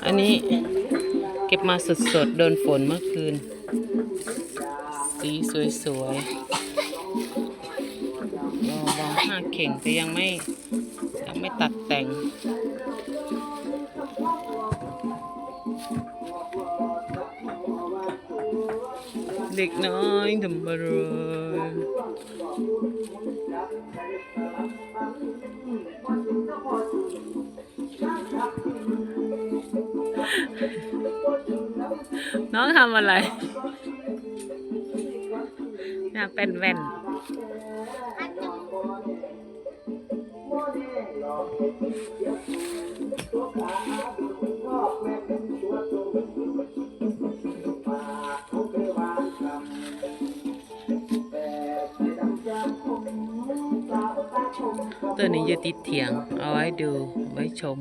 ອັນນີ້ເກັບມາສົດໆ ໂດນຝົນເມື່ອຄືນ ສີສວຍໆ ລອງ ລອງຫ້າເຂ່ງ ແຕ່ຍັງໄມ່ ຍັງໄມ່ຕັດແຕ່ງ ເດັກນ້ອຍທຳອະໄລ? ນ້ອງທຳອະໄລ? ຢາກແປ່ນແວ່ນ. ໂຕນີ້ຢູ່ຕິດຖຽງ ເອົາໄວ້ດູ ໄວ້ຊົມ.